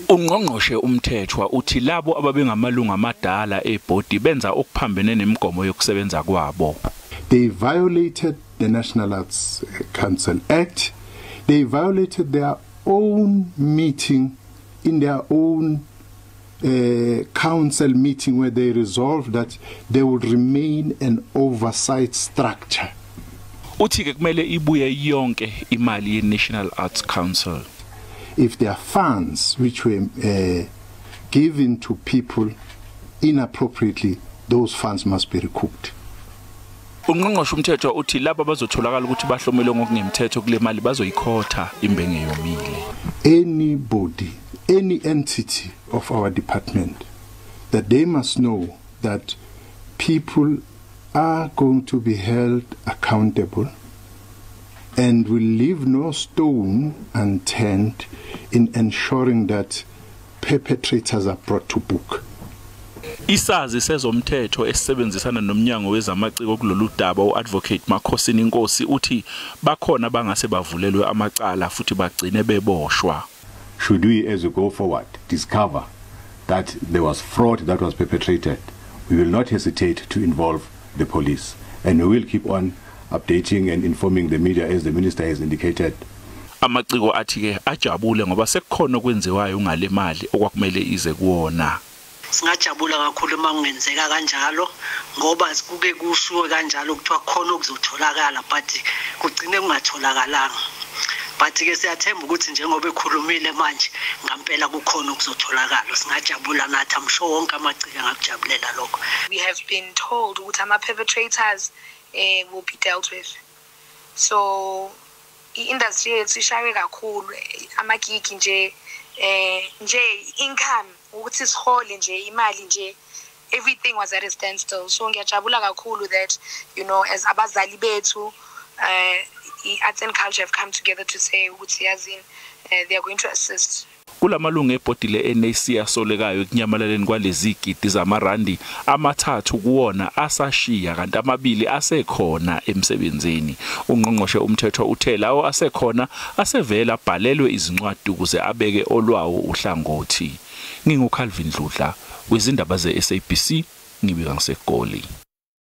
Ungqongqoshe uMthethwa uthi labo ababengamalungu amadala ebhodi benza okuphambene nemigomo yokusebenza kwabo. They violated the National Arts Council Act. They violated their own meeting, in their own council meeting, where they resolved that they would remain an oversight structure. Uthi ke kumele ibuye yonke imali ye-National Arts Council. If there are funds which were given to people inappropriately, those funds must be recouped. Ungqongqoshe uMthethwa uthi laba bazotholakala ukuthi bahlomele ngokungemthetho kule mali bazoyikhotha imbenge yomile. Anybody, any entity of our department, that they must know that people are going to be held accountable and will leave no stone unturned in ensuring that perpetrators are brought to book. Isazi sezomthetho esisebenzisana nomnyango wezamaciko kulolu daba, uAdvocate Makhosini Nkosi, uthi bakhona bangase bavulelwe amacala futhi bagcine beboshwa. Should we, as we go forward, discover that there was fraud that was perpetrated, we will not hesitate to involve the police, and we will keep on updating and informing the media as the minister has indicated. Amaciko athi ke ajabule ngoba sekukhona okwenziwayo ngale mali okwakumele ize kuwona. Singajabula kakhulu uma kungenzeka kanjalo, ngoba kuke kushiwo kanjalo kuthiwa khona okuzotholakala, but kugcine kungatholakalanga. But ke siyathemba ukuthi njengoba ekhulumile manje, ngampela kukhona okuzotholakala. Singajabula nathi, I'm sure wonke amaciko angakujabulela lokho. We have been told ukuthi ama-perpetrators will be dealt with. So i-industry yethu ishaywe kakhulu, amagigi nje, nje income ukuthi sihole nje imali nje, everything was at a standstill. So ngiyajabula kakhulu that as abazali bethu, i-arts and culture have come together to say ukuthi yazini, they are going to assist. Kulamalungu ebhodi le-NAC asolekayo ekunyamalaleni kwalezi gidi zamarandi, amathathu kuwona asashiya kanti amabili asekhona emsebenzini. Ungqongqoshe uMthethwa uthe lawo asekhona asevela abhalelwe izincwadi ukuze abeke olwawo uhlangothi. NginguCalvin Dludla wezindaba ze-SABC, ngibika ngiseGoli.